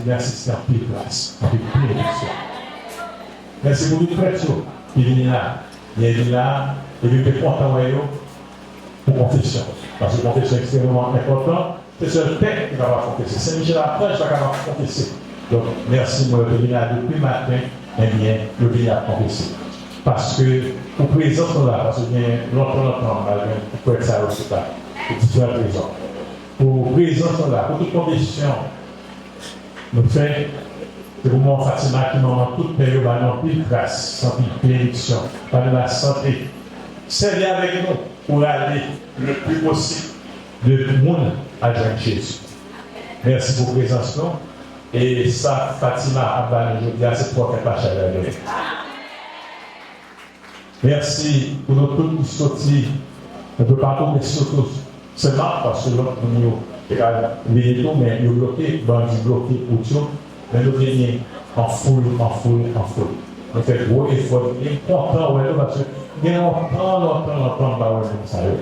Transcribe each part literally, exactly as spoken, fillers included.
Mèsi, se anpil gras, anpil benediksyon. Mèsi pou tout prèt yo ki vini la. Yo vini la, epi m te kontan wè yo pou konfesyon. Paske konfesyon ekstrèmeman enpòtan. Se sèl pèp ki kapab konfese. Sen Michèl Akanj pa kapab konfese. Donk, mèsi, mwen, yo te vini la depi maten, ebyen, yo vini ap konfese. Paske, pou prezans nou la, paske gen lontan, lontan, m pa gen pou prèt sa yo, se pa, pou diferan rezon. Pou prezans nou la, pou tout konfesyon, nou fè, se pou manman Fatima ki manman tout pè yo, ba nou anpil gras, anpil benediksyon, ba nou lasante. Sèvi avèk nou pou rale le pli posib de moun al jwenn Jezi. Mèsi pou prezans nou. E sa Fatima ap ba nou jodi a, se pou fè pachay la. Mèsi pou nou tout ki soti. Nou pe pa tou, mèsi sou tou. Sèlman paske lòt moun yo te ka vini tou, men yo bloke, bandi bloke wout yo. Men nou vini an foul, an foul, an foul. Nou fè gwo efò, nou vini kontan wè nou, paske gen lontan, lontan, lontan, m pa wè moun sa yo.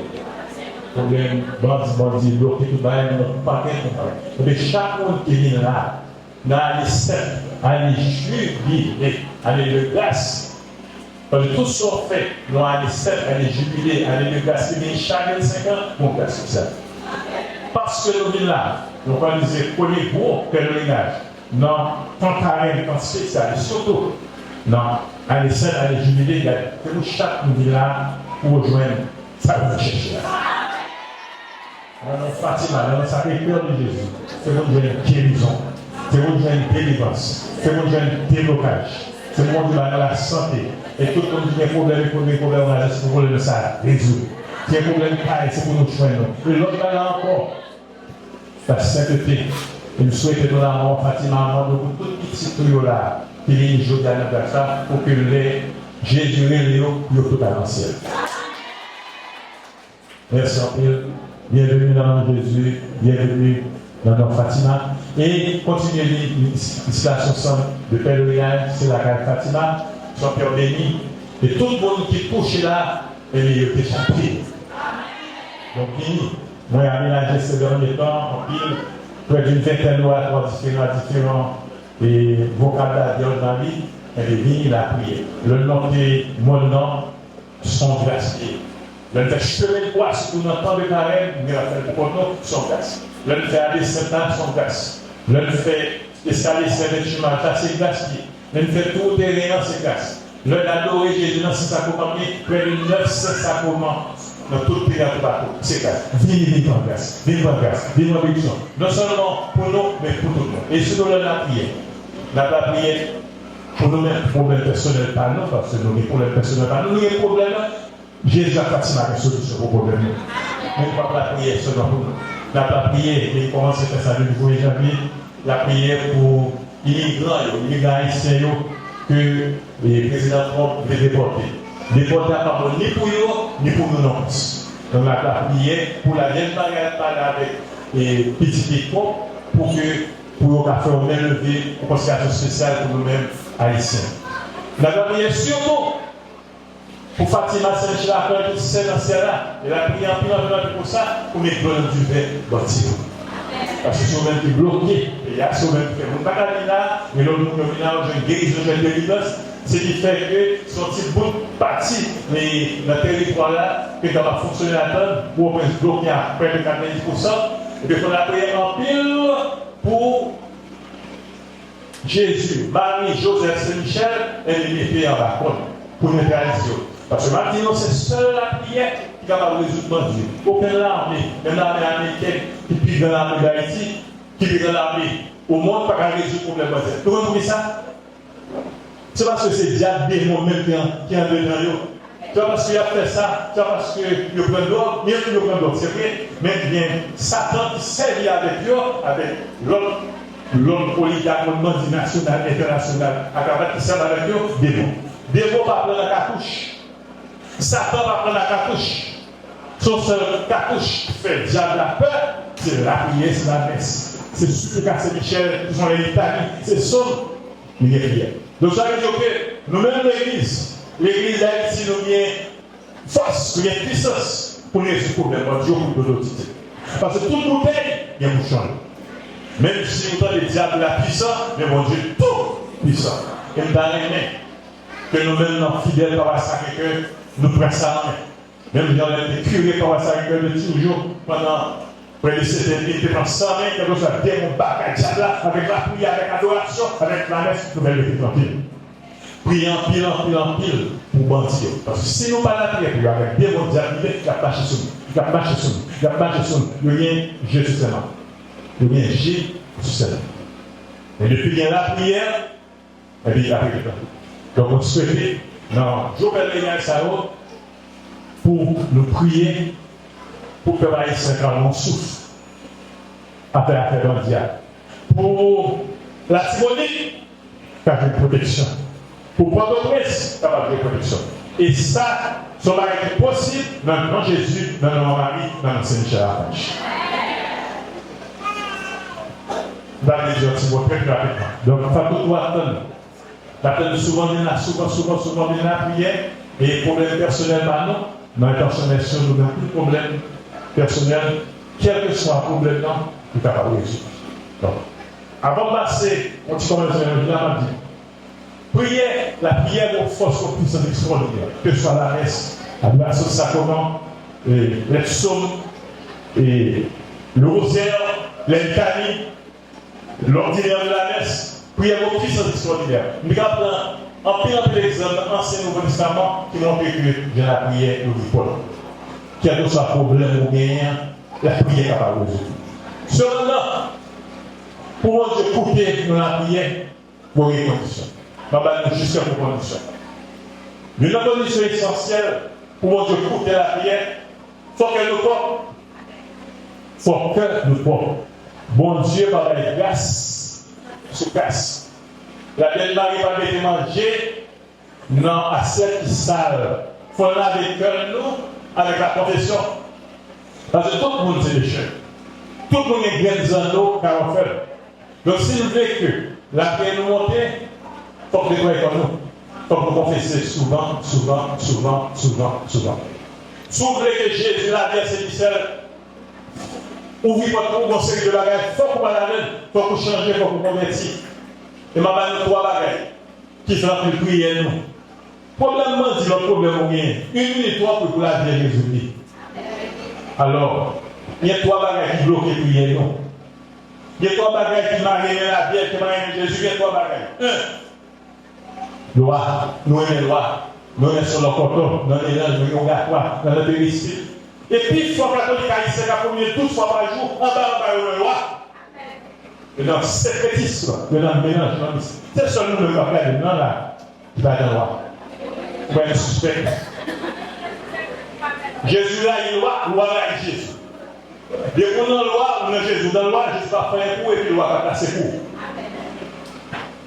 Pwoblèm bandi, bandi bloke tout bagay, nou pa gen kontan. Ebyen, chak moun ki vin la, nan ane sèt, ane jibile, ane de gras, paske tout sa w fè nan ane sèt, ane jibile, ane de gras ki vini chak vennsenk an, gon gras sosyal. Paske nou vin la, nou òganize premye gwo pelerinaj nan tan karèm, tan espesyal, e sitou nan ane sèt, ane jibile, gade, se pou chak moun vin la pou yo jwenn sa yo vin chèche a. Nan non Fatima, nan non Sacré-Cœur de Jésus, se pou n jwenn gerizon, se pou n jwenn delivrans, se pou n jwenn deblokaj, se pou Bondye ba nou lasante. E tout moun ki gen pwoblèm ekonomik, pwoblèm lajan, se pou pwoblèm sa a rezoud. Si gen pwoblèm kay, se pou nou jwenn nou. E lòt bagay ankò, la sentete. E m swete nou la, manman Fatima, mande pou tout pitit ou yo la, ki vini jodi a nan gras la, pou ke lè Jezi rele yo, pou yo tout al nan syèl. Mèsi anpil. Byenveni nan non Jezi, byenveni nan non Fatima. E kontinye li, li, li, stasyon sant de pelerinaj, se lakay Fatima, San Pyè beni. E tout moun ki touche la, ebyen, yo te chape. Donk, vini. Mwen amenaje se dènye tan, anpil, près d'une vingtaine d'orateurs différents, diferan, e, vocabulaire nan li, ebyen, vini lapriyè. Lè n monte mòn nan, se yon gras li ye. Lè n fè chemen kwa, sitou nan tan de karèm, nou gen la fè l pou kont nou, se yon gras. Lè n fè adesant la, se yon gras. Lè n fè eskalye sèvèt chimaj la, se gras li ye. Lè n fè tou teren an, se gras. Lè n adore Jezi nan sen sakraman li, près de nèf sen sakraman nan tout peyi an toupatou, se gras. Vini, vin pran gras, vin pran gras, vin pran benediksyon. Non sèlman pou nou, men pou tout moun. E sitou lè n lapriyè. N ap lapriyè pou nou menm, pwoblèm pèsonèl pa nou, paske nou gen pwoblèm pèsonèl pa nou, nou gen pwoblèm Jezi ak Fatima gen solisyon pou pwoblèm nou. Men nou p ap lapriyè sèlman pou nou. N ap lapriyè, e n kòmanse fè sa depi premye janvye, lapriyè pou imigran yo, imigran ayisyen yo, ke, e, prezidan Trump vle depòte. Depòte a pa bon ni pou yo, ni pou nou non plis. Donk, n ap lapriyè pou la Vyèj Mari al pale avèk, e, pitit li Trump, pou ke, pou yo ka fè yon men leve, yon konsilyasyon espesyal pou nou menm, Ayisyen. N ap lapriyè sitou pou Fatima Sen Michèl Akanj, tout sè nan syèl la, e lapriyè anpil, anpil, anpil pou sa, pou met dlo nan diven bandi yo. Paske se yo menm ki bloke peyi a, se yo menm ki fè moun pa ka vin la, men lòt moun yo vin la, yo jwenn gerizon, yo jwenn delivrans. Se ki fè ke se yon ti bout pati, men nan teritwa la, ke kapab fonksyone ladann, Pòtoprens bloke a près de katrevendis pousan, epi fò n ap priye anpil pou Jezi, Mari, Jozèf, Sen Michèl, ebyen, mete anba kòn pou netralize yo. Paske m ap di nou, se sèl lapriyè ki kapab rezoud bandi yo. Okenn lame, menm lame amerikèn, ki pi gran lame Dayiti, ki pi gran lame o mond, pa ka rezoud pwoblèm bandi. Nou konn poukisa? Se paske se dyab, demon menm ki an, ki andedan yo. Se pa paske y ap fè sa, se pa paske yo pran dwòg, byen ke yo pran dwòg, se vre, men gen Satan ki sèvi avèk yo, avèk lòt, lòt oligak, lòt bandi nasyonal, entènasyonal, ak avèk ki sèvi avèk yo, demon. Demon pa pran nan katouch. Satan pa pran nan katouch. Se yon sèl katouch ki fè dyab la pè, se lapriyè, se lamès. Se siplikasyon Michèl, ki se yon litani, se sòm, li gen priyè. Donk, sa vle di ke nou menm legliz, legliz Dayiti, nou gen fòs, nou gen pisans pou n rezoud pwoblèm bandi yo pou n dotite. Paske tout boutèy gen bouchon l. Menm si nou tande dyab la pwisan, men Bondye tou pwisan. E m ta renmen ke nou menm nan fidèl Papa Sacré-Cœur, nou pran sa nan men. Menm jan lè te kire Papa Sacré-Cœur de Turgeau pandan prè de sentèn, li te pran san men, kèlkeswa demon bagay dyab la, avèk lapriyè, avèk adorasyon, avèk lamès, nou fè l rete trankil. Priye anpil, anpil, anpil pou bandi yo. Paske si nou pa lapriyè pou yo, avèk demon dyab li ye, y ap mache sou nou. Y ap mache sou nou. Y ap mache sou nou. Yo gen je sou sèlman. Yo gen je sou sèlman. Men depi gen lapriyè, epi y ap regle. Donk, mwen swete, nan jou pèlerinaj sa yo, pou nou priye, pou pèp ayisyen ka yon souf. Afè, afè bandi a. Pou Latibonit, ka jwenn pwoteksyon. Pou Pòtoprens, kapab jwenn pwoteksyon. E sa, se yon bagay ki posib nan non Jezi, nan non Mari, nan non Sen Michel Akanj. M ta vle di yon ti mo trè, trè rapidman. Donk, Fatou tou ap tann nou. N ap tann nou souvan vin la, souvan, souvan, souvan vin la, priyè, e pwoblèm pèsonèl pa nou, nan entansyon mèsi nou gen tout pwoblèm pèsonèl, kèlkeswa pwoblèm nan, li kapab rezoud. Donk, avan m pase yon ti kòmantè nan jodi a, m ap di, priyè, lapriyè gen yon fòs, yon pwisans ekstwòdinè, keseswa lamès, adorasyon sakraman, e, lèksòm, e, lewozè, lèlitani, lòdinè de lamès, priyè gen yon pwisans ekstwòdinè. M te ka pran anpil, anpil egzanp nan Ansyen Nouvo Testaman ki montre ke jan lapriyè ouvri pòt. Kèlkeswa pwoblèm ou genyen an, lapriyè kapab rezoud li. Sepandan, pou Bondye koute nan lapriyè, fò gen kondisyon. M ap ba nou jis kèk kondisyon. Youn nan kondisyon esansyèl pou Bondye koute lapriyè, fò kè nou pwòp. Fò kè nou pwòp. Bondye pa bay gras sou kras. Labyèn Mari pa mete manje nan asyèt ki sal. Fò n lave kè nou avèk lakonfesyon. Paske tout moun se pechè. Tout moun gen grenn zanno k ap fè l. Donk, si nou vle ke lapriyè nou monte, fòk netwaye kò nou. Fòk nou konfese souvan, souvan, souvan, souvan, souvan. Si w vle ke Jezi, lavi a, se li sèl, ouvri pòt pou ou, gon seri de bagay, fòk ou al ladan l, fòk ou chanje, fòk ou konvèti. E m ap ba nou twa bagay ki fè anpil priyè nou. Pwoblèm bandi, lòt pwoblèm ou genyen. Yon minit twòp wi pou lavi a rezoud li. Alò, gen twa bagay ki bloke priyè nou. Gen twa bagay ki mare men lavyèj, ki mare men Jezi, gen twa bagay. En, lwa, nou renmen lwa. Nou renmen selon kòtò, nan melanj, nou gen ogatwa, nan nan peristil. E pifò katolik ayisyen ka premye douz fwa pa jou, anba, anba, yo nan lwa. Yo nan sekretis, yo nan melanj, nan mis. Se sèl nou menm k ap gade nan la, ki pa nan lwa. Ou pa gen sispèk. Jezi rayi lwa, lwa rayi Jezi. Depi w nan lwa, ou nan Jezi, ou nan lwa, Jezi pa fè anyen pou ou, epi lwa pa plase pou ou.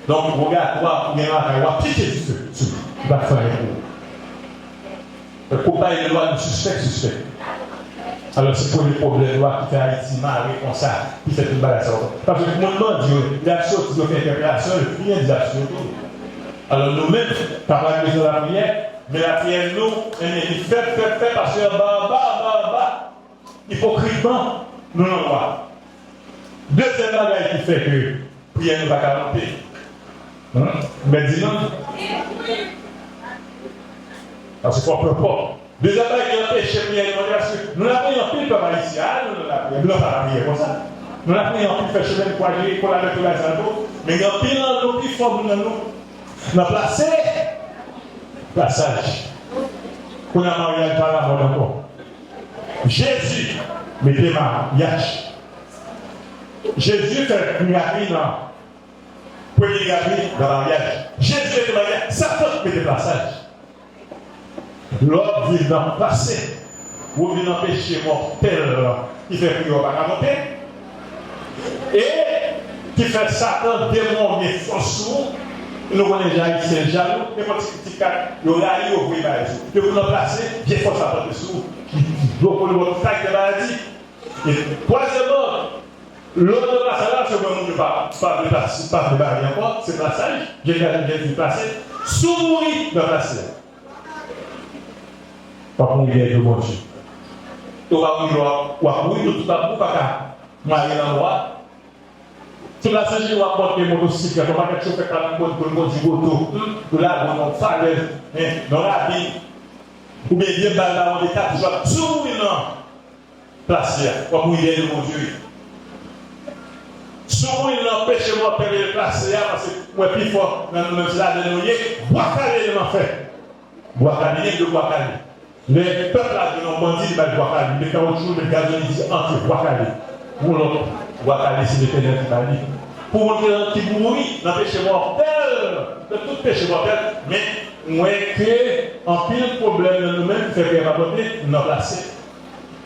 Donk, obligatwa pou gen lakay, w ap kite Jezi sou ou, li pa fè anyen pou ou. Koup bay lwa nou sispèk, sispèk. Alò, se premye pwoblèm lwa ki fè Ayiti mare konsa, ki fè tout bagay sa yo. Paske moun bandi yo, y ap soti, yo fè entèpelasyon, yo fini di ap sou yo tou. Alò, nou menm, k ap lage bezwen lapriyè, men lapriyè nou, enben, li fèb, fèb, fèb, paske anba, anba, anba, anba, ipokritman, nou nan lwa. Dezyèm bagay ki fè ke priyè nou pa ka monte. Mèt di non. Paske fòk nou pwòp. Dezyèm bagay ki anpeche priyè nou monte, paske nou lapriyè anpil pèp ayisyen, a, nou nan lapriyè, blan pa lapriyè konsa. Nou lapriyè anpil, fè chemen kwa, jere kòl avèk tout bagay sa yo, men gen anpil nan nou, pifò moun nan nou, nan plase, plasaj. Kounye a maryaj pa lamòd ankò. Jezi mete maryaj. Jezi fè mirak li nan premye mirak li nan maryaj. Jezi mete maryaj, Satan mete plasaj. Lè w ap viv nan pase, ou vin anpeche mòtèl ki fè priyè w pa ka monte. E ki fè Satan, demon gen fòs sou ou. Nou konnen jan Ayisyen jalou, nenpòt ti, ti kat, yo rayi, yo voye bagay sou ou. Depi w nan pase, vye fòs ap antre sou ou, ki, ki blokole w, tout kalite maladi. E twazyèmman, lòt nan plasaj la, se mwen moun yo pa, pa vle plas-, pa vle bare ankò, se plasaj, Jezi, Jezi pase. Si w mouri nan plasaj la, w ap mouri dèyè do Bondye. E w pa mouri lè w ap, w ap mouri, tout, tout ap mouri, w pa ka mare lanmò a. Tout Lasenjini w ap monte motosiklèt, yon pakèt chofè k ap konn pou l kondui moto, hmm, pou l lage w nan yon falèz, hein, nan yon ravin, oubyen vye bal Bawon de Kat, w ap mouri nan plase a, w ap mouri dèyè Bondye. Si w mouri nan peche mòtèl e plase a, paske mwen pi fò nan nou menm se ladan nou ye, bwa kale nan lanfè. Bwa kale, gen de bwa kale. Lè pèp la jwenn yon bandi, li ba l bwa kale, li met kawotchou, li met gazolin, li di antre, bwa kale. Yon lòt bwa kale, se Letènèl ki ba li. Pou moun ki, ki mouri nan peche mòtèl, nan tout peche mòtèl, men mwen ke anpil pwoblèm nan nou menm ki fè priyè pa pote, nou nan plase.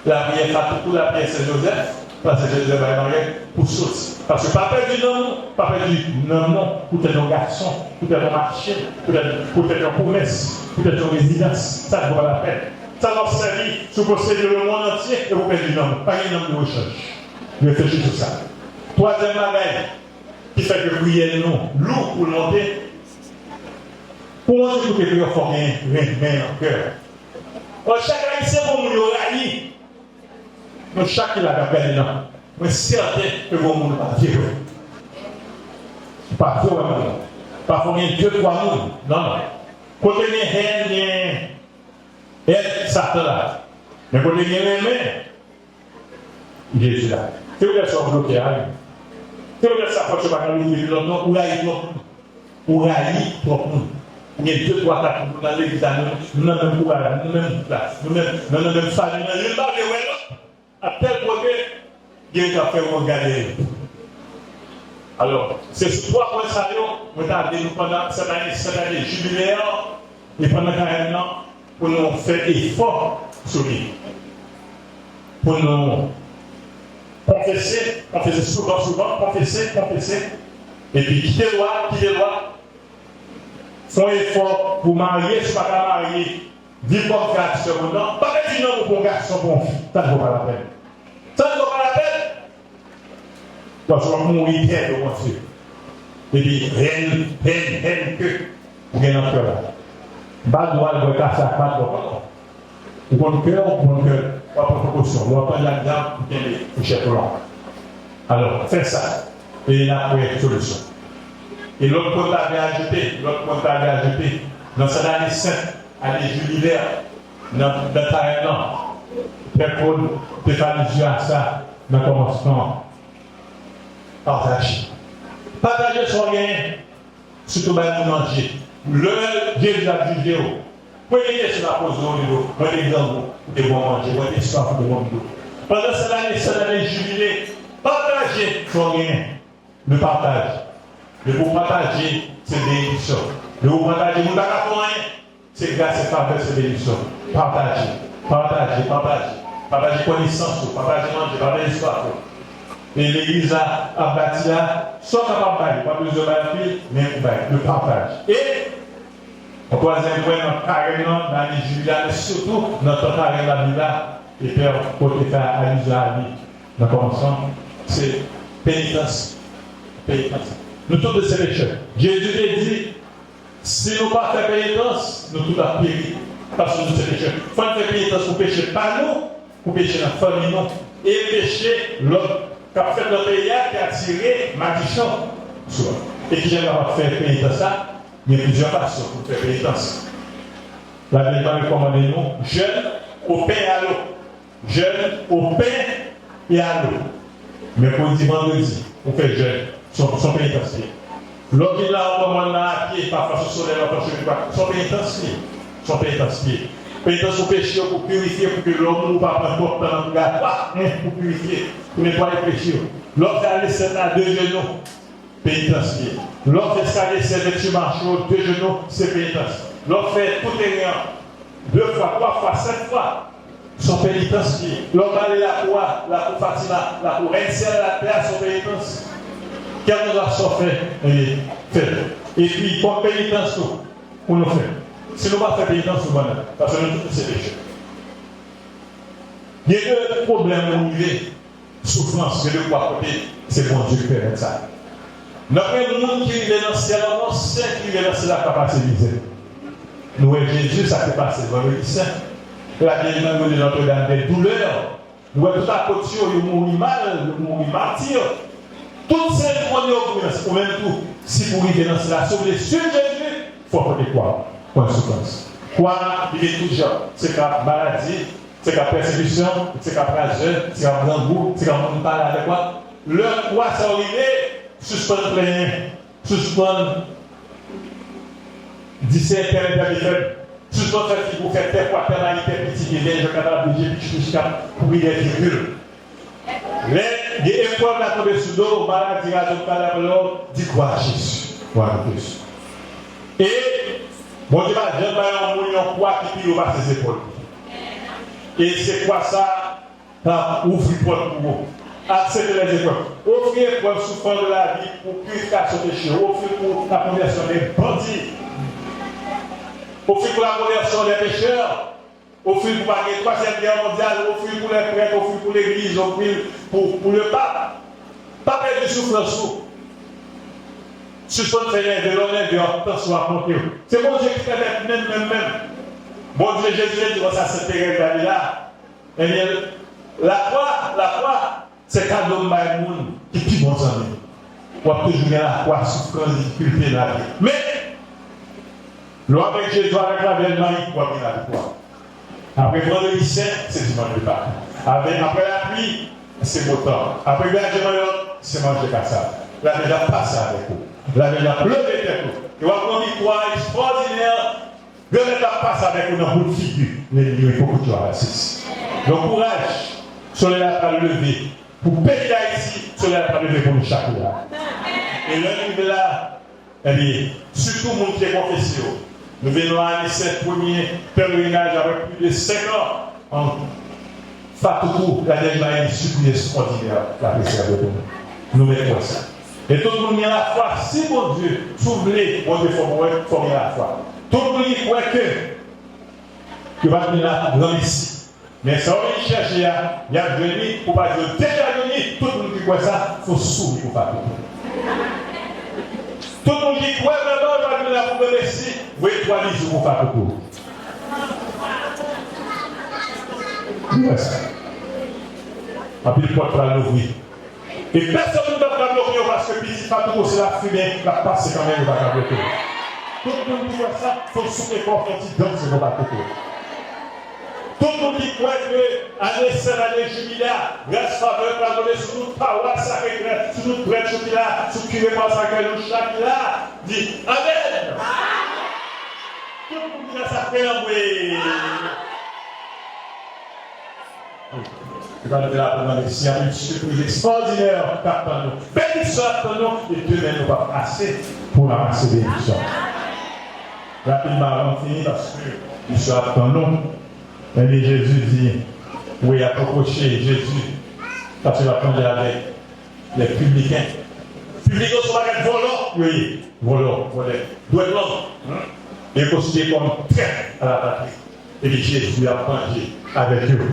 Lapriyè Fatou, lapriyè Sen Jozèf, paske Jezè bay manyen pou soti. Paske pa pèdi nanm nou, pa pèdi nanm nou, poutèt yon gason, poutèt yon machin, poutèt, poutèt yon pwomès, poutèt yon rezidans, sa n vo pa lapèn. Sa n ap sèvi, si w posede lemonn antye, e pou pèdi nanm ou. Pa gen nanm de rechanj. Reflechi sou sa. Twazyèm bagay ki fè ke priyè nou lou pou l monte, pou monte kote priyè w, fò w gen renmen nan kè w. Bon, chak Ayisyen, bon moun yo rayi. Nou chak ki la k ap gade la, mwen sèten ke gon moun pa vle wè. Pa vle wè moun. Pafwa gen de, twa moun. Non, non. Kote gen hèn, gen èd Satan la. Men kote gen renmen, Jezi la. Se poutèt sa w bloke a, wi. Se poutèt sa pòt yo pa ka louvri lòt non, ou rayi twòp moun. Ou rayi twòp moun. Ou gen de, twa, kat moun nan legliz la, nou, nou nan menm koulè la, nou nan menm gwoup la, nou menm, nou nan menm fanmi, nou youn pa vle wè lòt. A tèl pwen ke gen youn k ap fè wonn gade yo. Alò, se sou twa pwen sa yo, mwen ta vle nou pandan sèt ane, sèt ane jibilè, e pandan karèm nan, pou nou fè efò sou li. Pou nou konfese, konfese souvan, souvan, konfese, konfese, epi kite lwa, kite lwa, fè yon efò pou marye, si w pa ka marye, viv kòm frè ak sè bonè. Pa pèdi nanm ou pou yon gason, pou yon fi. Sa n vo pa lapèn. Sa n vo pa lapèn. Paske w ap mouri tèt ou konsi. Epi hèn, hèn, hèn ke ou gen nan kè w la. M pa di w al bwè kafè ak patwòp ankò. Ou konn kè w, ou konn kè w ap pran prekosyon. Ou ap pran djab djab pou kenbe fouchèt ou la. Alò, fè sa. E n ap wè solisyon. E lòt pwen m ta vle ajoute, lòt pwen m ta vle ajoute, nan sèt ane sent, ane jibilè, nan, nan karèm nan, Pè Claude te fè alizyon a sa nan kòmansman an. Pataje. Pataje sa w genyen, sitou bay moun manje. Lè Jezi ap jije w, premye kesyon l ap poze w, li di w, mwen te grangou, ou te ban m manje, mwen te swaf, ou te ban m dlo. Pandan sèt ane, sèt ane jibile, pataje sa w genyen. Le partage. Lè w pataje, se benediksyon. Lè w pataje, moun pa ka fè w anyen. Se gras, se favè, se benediksyon. Pataje, pataje, pataje. Pataje konesans ou, pataje manje, pataje swaf ou. E legliz la ap bati a, sa w kapab bay, ou pa bezwen bay anpil, men ou bay. Le partage. E yon twazyèm pwen nan karèm nan, nan ane jibile a, men sitou nan tan karèm la vin la, e Pè Claude te fè alizyon a li nan kòmansman, se penitans. Penitans. Nou tout se pechè. Jezi te di, si nou pa fè penitans, nou tout ap peri. Paske nou se pechè. Fò n fè penitans pou peche pa nou, pou peche nan fanmi nou, e peche lòt k ap fèt nan peyi a ki atire madichon sou nou. E kijan n kapab fè penitans la? Gen plizyè fason pou n fè penitans. Labib pa rekòmande nou jèn, o pen e a lo. Jèn, o pen e a lo. Mèkredi, vandredi, ou fè jèn. Se yon, se yon penitans li ye. Lè w vin la, ou pran mòn nan a pye, pafwa sou solèy la, w ap cheve pa. Se yon penitans li ye. Se yon penitans li ye. Penitans pou peche yo, pou pirifye, pou ke lè w mouri, ou pa pran twòp tan nan pègatwa, men pou pirifye, pou netwaye peche yo. Lè w fè alesenn la, de jenou, penitans li ye. Lè w fè eskalye sèt vèti mache w, de jenou, se penitans. Lè w fè tou teren an, de fwa, twa fwa, sèt fwa, se yon penitans li ye. Lè w bale lakou a, lakou Fatima, lakou Rèn Syèl Latè a, se yon penitans. Kèlkeswa sa w fè, ebyen, fè l. Epi, kòm penitans tou, pou nou fè. Si nou pa fè penitans, nou ban nan. Paske nou tout se pechè. Gen de pwoblèm ou rive, soufrans, gen de fwa kote se Bondye ki pèmèt sa. N ap gen moun ki rive nan syèl an, gon sen ki rive nan syèl la k pa pase mizè. Nou wè Jezi, sa k te pase vandredi sen. Lage nan rele Notre-Dame des Douleurs. Nou wè tout apot yo, yo mouri mal, yo mouri mati. Tout sen moun yo pou nan ou menm tou, si pou rive nan sila, si w vle swiv Jezi, fò w pote kwa w. Pran soufrans. Kwa a, li vin tout jan. Se ka maladi, se ka pèsekisyon, se ka prazè, se ka grangou, se ka moun pale avèk ou. Lè kwa sa yo rive, sispann plenyen, sispann di se tèl entèl ki fè m, sispann fè figi w fè tè kwa, tè mayitè, pitit, e vyen jan kadav de je pitit ou chita pou ri dèyè tribinal. Lè gen eprèv la tonbe sou do w, maladi, razo, kalablo, di glwa a Jezi. Glwa a Jezi. E Bondye pa janm bay yon moun yon kwa ki pi wo pase zepòl li. E se kwa sa a k ap ouvri pòt pou ou. Aksepte lèzeprèv. Ofri eprèv soufrans de lavi pou pirifikasyon peche. Ofri l pou lakonvèsyon de bandi. Ofri l pou lakonvèsyon de pechè. Ofri l pou pa gen twazyèm gè mondyal, ofri l pou lè prèt, ofri l pou legliz, ofri l pou, pou lepap. Pa pèdi soufrans ou. Sispann fè nève, lè w nève, w ap tansyon ap monte w. Se Bondye ki pèmèt menm, menm, menm. Bondye, Jezi te di konsa Sent Terèz davila. Ebyen, lakwa, lakwa, se kado m bay moun ki pi bon zanmi m. W ap toujou gen lakwa, soufrans, difikilte nan lavi. Men, lè w avèk Jezi, avèk lavèj Mari, w ap gen laviktwa. Apre vandredi sen, se dimanch de Pak. Avèk, apre lapli, se bo tan. Apre gradye manyòk, se manje kasav. Lavèj ap pase avèk ou. Lavèj ap leve tèt ou. E w ap pran viktwa ekstwòdinè. Granmèt la ap pase avèk ou nan bout figi lènmi yo, ipokrit yo a rasis. Donk kouraj, solèy la pral leve pou peyi Dayiti, solèy la pral leve pou nou chak la. E lè n rive la, ebyen, sitou moun ki te konfese yo, nou vin nan ane sent, premye pelerinaj apre plis de senk an. Fatoukou, Daniel Marie, sipriye sou kondinè la, la presève pou nou. Nou mèt kwè sa. E tout moun gen lafwa, si Bondye, si w vle, Bondye fè w wè, fò w gen lafwa. Tout moun ki kwè ke yo pa t vin la pou granmesi. Men sa w vin chèche a, y ap jwenn li, pou pa di yo deja jwenn li, tout moun ki kwè sa, fè w souri pou Fatoukou. Tout moun ki kwè vrèman yo pa t vin la pou granmesi, voye twa bizou pou Fatoukou. Yes. Anpil pòt pral louvri. E pèsonn pa ka bloke yo paske pitit Fatoukou se lafimen k ap pase kanmenm, yo pa ka bloke yo. Tout moun ki kwè sa, fò w souke kò w, fè yon ti dans pou Fatoukou. Tout moun ki kwè ke ane sent, ane jibile a, gras favè pral tonbe sou tout pawas Sacré-Cœur, sou tout prèt yo ki la, sou kire pawas Sacré-Cœur yo chak ki la, di amèn. Tout moun ki la sa fè anmwe. Se pa nou te la pou mande si anpil sipriz ekstraòdinè k ap tann nou. Benediksyon ap tann nou, e demen nou p ap ase pou ranmase benediksyon. Rapidman, avan m fini, paske misye ap tann nou. Ebyen, Jezi di, wi, y ap repwoche Jezi, paske l ap manje avèk lè pibliken. Pibliken se yon pakèt vòlò yo ye. Vòlò, vòlè. Dwèt long. Yo konsidere kòm trèt a la patri. Epi Jezi ap manje avèk yo.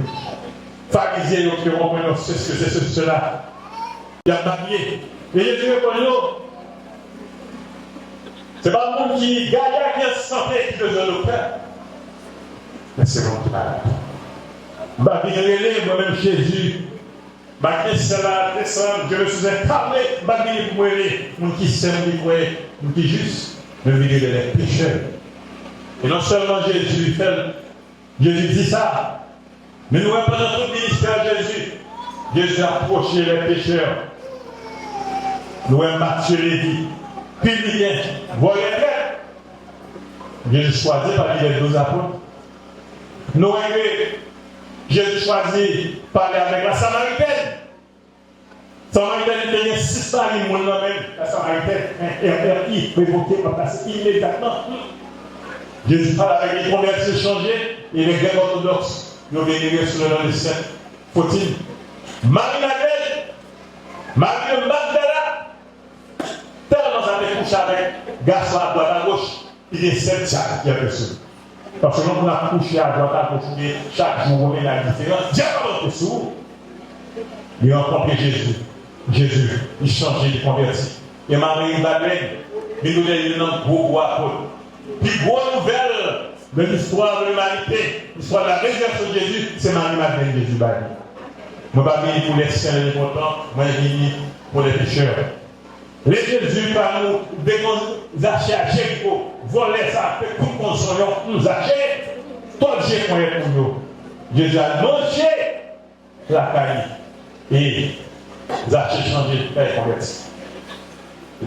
Farizyen yo ki konprann yo se se se sela. Y ap babye. E Jezi reponn yo, se pa moun ki gaga ki an sante ki bezwen doktè, men se moun ki malad. M pa vin rele mwen menm Jezi. M pa gen syèl la desann, je me suis incarné, m pa vini pou m rele moun ki sen, moun ki kwè, moun ki jis, men m vin rele lè pechè. E non sèlman Jezi fè l, Jezi di sa, men nou wè pandan tout ministè Jezi, Jezi apwoche lè pechè. Nou wè Matye, Levi, pibliken, vòlè, trèt. Jezi chwazi pami lè douz apot. Nou wè ke Jezi chwazi pale avèk la Samaritèn. Samaritèn te gen sis pami moun nan men l. La Samaritèn, en R R I, revoke, ranplase imedyatman. Jezi pale avèk li, konvèti l, chanje, e lè Grèk òtodòks yo venere sou le non de Sent Fotin. Mari Madlèn, Mari de Magdala, tèlman sa te kouche avèk gason adwat agoch, li gen sèt dyab ki anpeche l. Paske lè yon moun ap kouche adwat agoch oubyen chak jou yon mennaj diferan, dyab ap antre sou ou. Li rankontre Jezi. Jezi, li chanje, li konvèti. E Mari Madlèn vin tounen youn nan gwo gwo apot. Pi gwo nouvèl de listwa de limanite, listwa de la rezirèksyon de Jezi, se Mari Madlèn Jezi bay nou. Mwen pa vini pou lè sen, lè enpòtan, mwen vini pour les pécheurs. Lè Jezi pa nou dekonn Zache a Jeriko, vòlè sa fè kout kòd sou yon Zache, tòdje ponyèt moun yo. Jezi al manje lakay li. E Zache chanje, kay konvèti.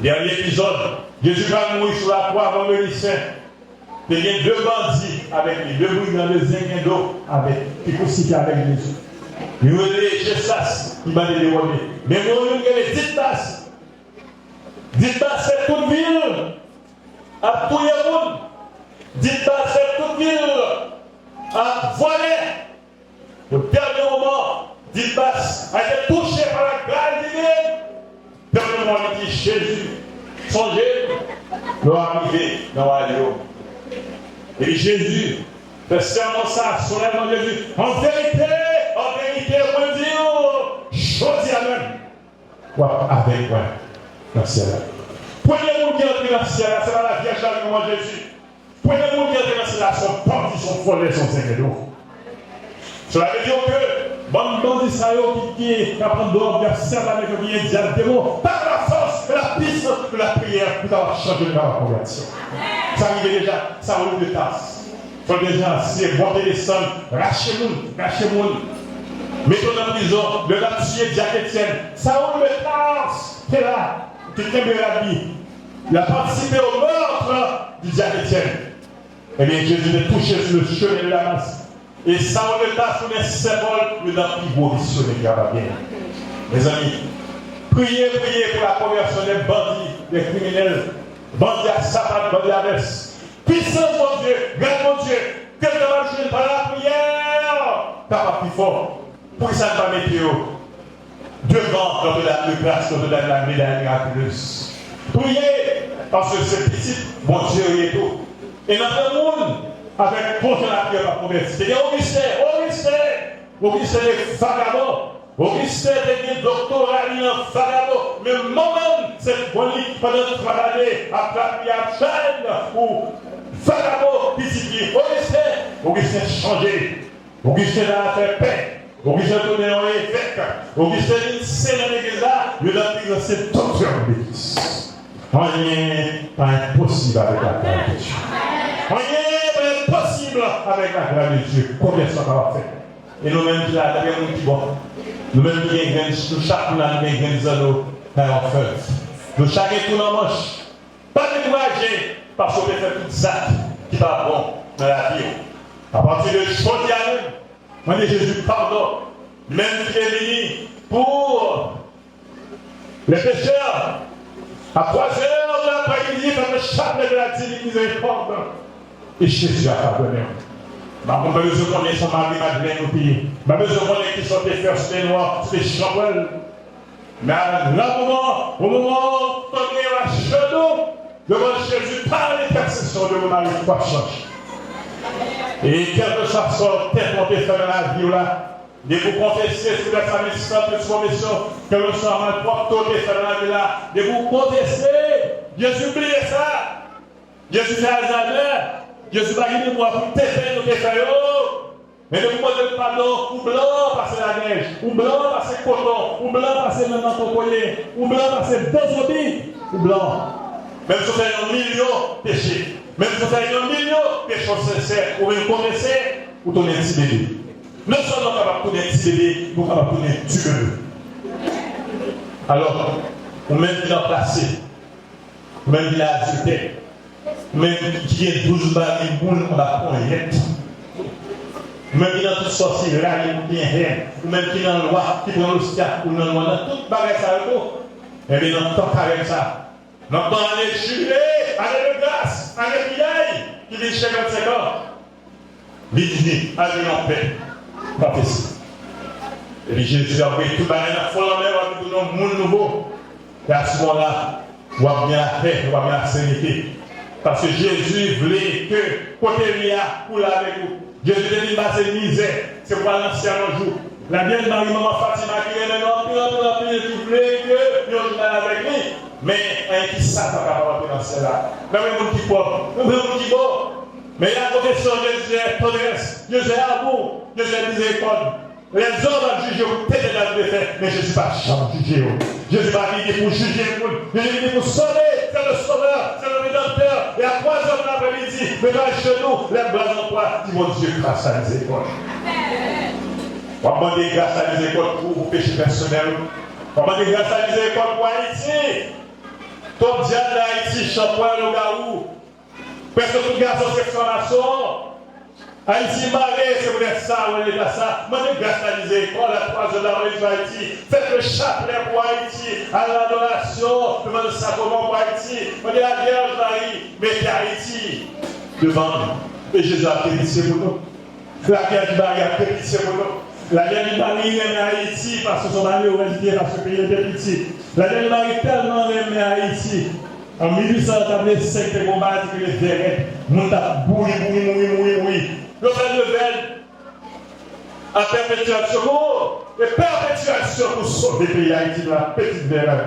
Dènye epizòd, Jezi pa mouri sou lakwa Vandredi Sen. Te gen de bandi avèk li, de brigan, de zengendo avèk, ki kwisifye avèk Jezi. Youn rele Jesas, ki mande de wòde. Men gen youn rele Ditas. Ditas fè tout vil ap touye moun. Ditas fè tout vil ap vòlè. Au dernier moment, Ditas a été touché par la grâce divine. Dernier moment, li di, Jezi, sonje m lè w ap rive nan wayòm. Epi Jezi fè sèman sa solennman, Jezi, an verite, an verite, mwen di w, jodi a menm, w ap avèk mwen nan syèl la. Premye moun ki antre nan syèl la, se pa la Vyèj la, non, Jezi. Premye moun ki antre nan syèl la, se yon bandi, se yon vòlè, se yon zengendo. Cela veut dire que bann bandi sa yo ki, ki, k ap pran dwòg, k ap sèvi avèk yo, ki gen dyab, demon, par la force et la puissance de la prière, pou ta chanje, pou ta konvèti. Sa rive deja, Saül de Tarse. Fò deja, se monte desann, rache moun, rache moun. Mete yo nan prizon, yo t ap tiye dyak Etyèn. Saül de Tarse te la, te kenbe rad li. Il a participé au meurtre du diacre Étienne. Ebyen, Jezi te touche sou le chemen de Damas. E Saül de Tarse tounen senbòl youn nan pi gwo misyonè ki kapab genyen. Mezanmi, priye, priye pou la konvèsyon dè bandi, dè kriminèl, bandi a sapat, bandi a vès. Pwisans Bondye, gras Bondye, ke n kapab jwenn pa lapriyè, kapab pi fò. Poukisa n pa mete yo devan, kanpe la de gras, kanpe la de la meday mirakilez? Priye, paske se pitit Bondye yo ye tou. E n ap wè moun avèk bon jan lapriyè k ap konvèti. Te gen Ogisten, Ogisten, Ogisten te vagabon. Ogisten te gen doktora li nan vagabon. Men manman l, se bon li ki pandan twa lane ap lapriyè, ap jwenn pou vagabon pitit li. Ogisten, Ogisten chanje. Ogisten t al fè pen. Ogisten tounen yon evèk. Ogisten vin sen nan legliz la, yo nan prizon, se doktè legliz. Anyen pa enposib avèk la grâce de Dieu. Anyen pa enposib avèk la grâce de Dieu. Konvèsyon kapab fèt. E nou menm ki la, gen moun ki bon. Nou menm ki gen grenn, nou chak moun la, nou gen grenn zanno nan yon fèv. Nou chak gen tou nan manch. Pa dekouraje, paske w te fè tout zak ki pa bon nan lavi w. Apati de jodi a menm, mande Jezi padon. Li menm ki te vini pou les pécheurs, à trois heures de l'après-midi, fè chaplè de la divine miséricorde. E Jezi a padone w. M pa konn, m pa bezwen konnen si se mari Madlèn ou te ye. M pa bezwen konnen kisa w te fè, si w te nwa, si w te chanpwèl. Men a la moman, o moman ou tande yo ajenou devan Jezi pa entèsesyon de Mari, w ap chanje. E kèlkeswa sa w tèt ou te fè nan lavi w la, depi w konfese sou tèt sa, men san plis konfesyon, kèlkeswa malpwòpte ou te fè nan lavi la, depi w konfese, Jezi bliye sa. Jezi fè Alzheimer. Jezi pa gen memwa pou defè nou te fè yo. Men depi w mande l padon, ou blan pase lanèj, ou blan pase koton, ou blan pase nan, nan kokoye, ou blan pase bon zonbi, ou blan. Menm si w fè yon milyon peche, menm si w fè yon milyon peche sensè, ou vin konfese, ou tounen ti bebe. Non sèlman w kapab tounen ti bebe, men w kapab tounen di bebe. Alò, ou menm ki nan pase, ou menm ki nan adiltè, ou menm ki gen douz mari moun anba ponyèt, ou menm ki nan tout sòseri, moun ki gen hèn, ou menm ki nan lwa, ki pran lostya, ou nan lwa, nan tout bagay sa yo tou, ebyen, nan tan karèm sa, nan tan ane jibile, ane de gras, ane priyè, ki vin senkann senk an, li di, "Al vin an pè, konfese." Epi Jezi ap voye tout bagay nan fon lanmè, w ap vin tounen yon moun nouvo. E a se moman la, w ap gen lapè, w ap gen laserite. Paske Jezi vle ke kote l ye a, pou l avèk ou. Jezi te vin pase mizè, se pou al nan syèl yon jou. Labib di Mari, manman Fatima, ki renmen nou anpil, anpil, anpil, ki vle ke yon jou n al avèk li. Men, anyen ki sal pa kapab antre nan syèl la. Nan men moun ki pwòp, nan men moun ki bon. Men la confession, Jezi è tandrès, Jezi è amou, Jezi è mizerikòd. Lèzòm ap jije w pou tete dam de fè, men Jezi pa janm jije w. Jezi pa vini pou jije moun. Jezi vini pou sove. C'est le Sauveur, c'est le Rédempteur. E a twa zè nan aprèmidi, mete w ajenou, lèv bra w an twa, di, Bondye, gras a mizerikòd. W ap mande gras a mizerikòd pou ou, pou peche pèsonèl ou. W ap mande gras a mizerikòd pou Ayiti. Twòp dyab nan Ayiti, chanpwèl, lougawou. Prèske tout gason se franmason. Ayiti mare, se poutèt sa ou nan leta sa. Mande gras a mizerikòd a twa zè nan aprèmidi pou Ayiti. Fèt le chaplè pou Ayiti. Al nan adorasyon, demande sakrèman pou Ayiti. Mande Lavyèj Mari mete Ayiti devan nou. E Jezi ap fè pitye pou nou. Lavyèj Mari ap fè pitye pou nou. Lavyèj Mari renmen Ayiti paske se yon malerèz li ye, paske peyi l te piti. Lavyèj Mari tèlman renmen Ayiti, an mil uit san katrevensenk, te gen yon maladi ki rele vèren. Moun t ap mouri, mouri, mouri, mouri, mouri. Yo fè nevèl a Perpétuel Secours, e Perpétuel Secours sove peyi Ayiti de la petite vérole.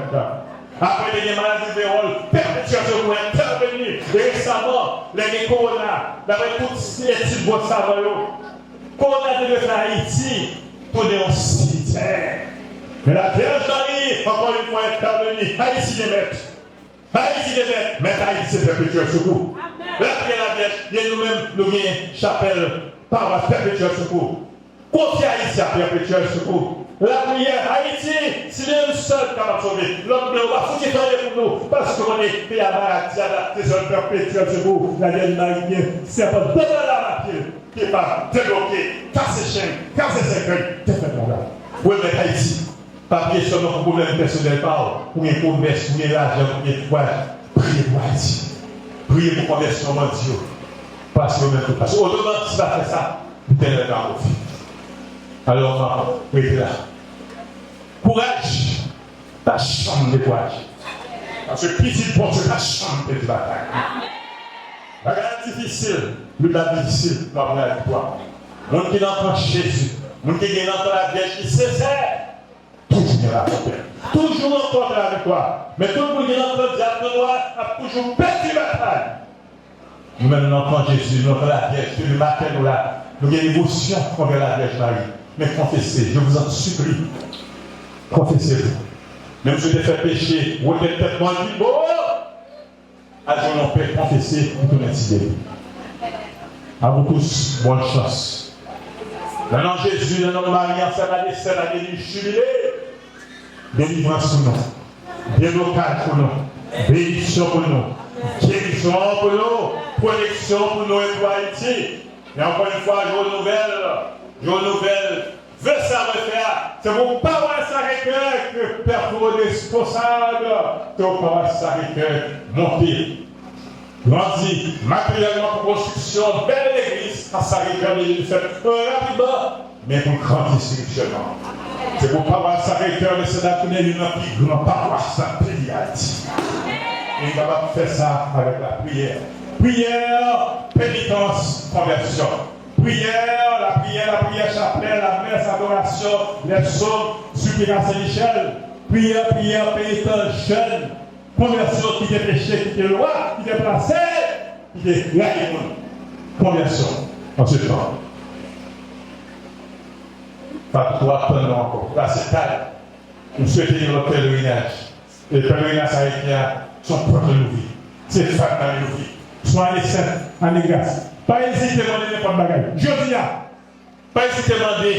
Apre, te gen maladi vewòl, Perpétuel Secours entèveni. E resaman, lè gen kowona, daprè tout etid bon savan yo, kowona te dwe fè Ayiti tounen yon simityè. Men Lavyèj Mari, ankò yon fwa, entèveni. Ayiti gen mèt. Ayiti gen mèt. Mèt Ayiti se Perpétuel Secours. Lapriyè Lavyèj, e nou menm, nou gen chapèl pawas Perpétuel Secours. Konfye Ayiti a Perpétuel Secours. Lapriyè Ayiti, si gen youn sèl ki kapab sove, lòt blan yo pa fouti tande pou nou, paske konnen peyi a maladi a, se sèl Perpétuel Secours, Lavyèj Mari gen, sèpan dandan la mapye, ki pa debloke, kase chenn, kase sèkèy, te fè konba. Remèt Ayiti. Pa bliye sèlman pou pwoblèm pèsonèl pa w, ou gen komès, ou gen lajan, ou gen kouraj, priye pou Ayiti. Priye pou konvèsyon bandi yo. Pase yo menm tou. Paske otreman, si pa fè sa, nou pèdi nan konfli. Alò, m ap rete la. Kouraj! Pa janm dekouraje. Paske pitit Bondye pa janm pèdi batay. Bagay la difisil, lit la difisil, nou ap gen laviktwa. Moun ki nan kan Jezi, moun ki gen nan kan Lavyèj ki sensè, toujou gen laviktwa. Toujou ranpòte laviktwa. Men tout moun ki nan kan dyab, kan nwa, ap toujou pèdi batay. Nou menm nan kan Jezi, nan kan Lavyèj, depi maten nou la, nou gen devosyon anvè Lavyèj Mari. Men konfese, je vous en supplie, konfese vou. Menm si w te fè peche, wote tèt mwen pi bo, al jwenn yon pè, konfese, ou tounen ti bebe. À vous tous, bonne chance. Nan non Jezi, nan non Mari, ansèm a de sè, a de li jibile, delivrans pou nou. Deblokaj pou nou. Benediksyon pou nou. Gerizon pou nou. Pwoteksyon pou nou e pou Ayiti. E ankò yon fwa, je renouvelle, je renouvelle ve sa refè a. Se pou pawas Sacré-Cœur ke Pè Claude responsab, se pou pawas Sacré-Cœur monte. Grandi materyèlman pou konstriksyon bèl legliz a Sacré-Cœur de Jésus fèt rapidman, men pou grandi espirityèlman. Se pou pawas Sacré-Cœur de Saint-Antonin youn nan pi gran pawas nan peyi Ayiti. E li kapab fè sa avèk lapriyè. Priyè, penitans, konvèsyon. Priyè, lapriyè, lapriyè, chaplè, lamès, adorasyon, lèsonm, siplikasyon Michèl. Priyè, priyè, penitans, jèn. Konvèsyon, kite peche, kite lwa, kite plase, kite rayi moun. Konvèsyon. An se tan, pa twò ap tann nou ankò. Plase kay. M swete yon lòt pelerinaj. E pelerinaj sa a, se yon pòt louvri. Se fatra louvri. Se yon ane sent, ane gras. Pa ezite mande nenpòt bagay. Jodi a, pa ezite mande.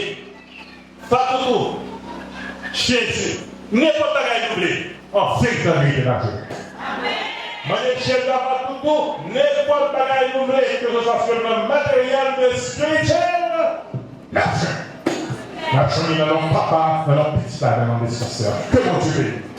Fatoutou, Jezi, nenpòt bagay nou vle, an verite, an verite, n ap jwenn. Mande Jezi a Fatoutou, nenpòt bagay nou vle, ke se swa sou le plan materyèl ou espirityèl, n ap jwenn. N ap jwenn li nan non Papa, nan non Pitit la, nan non Lespri Sen. Ke Bondye beni.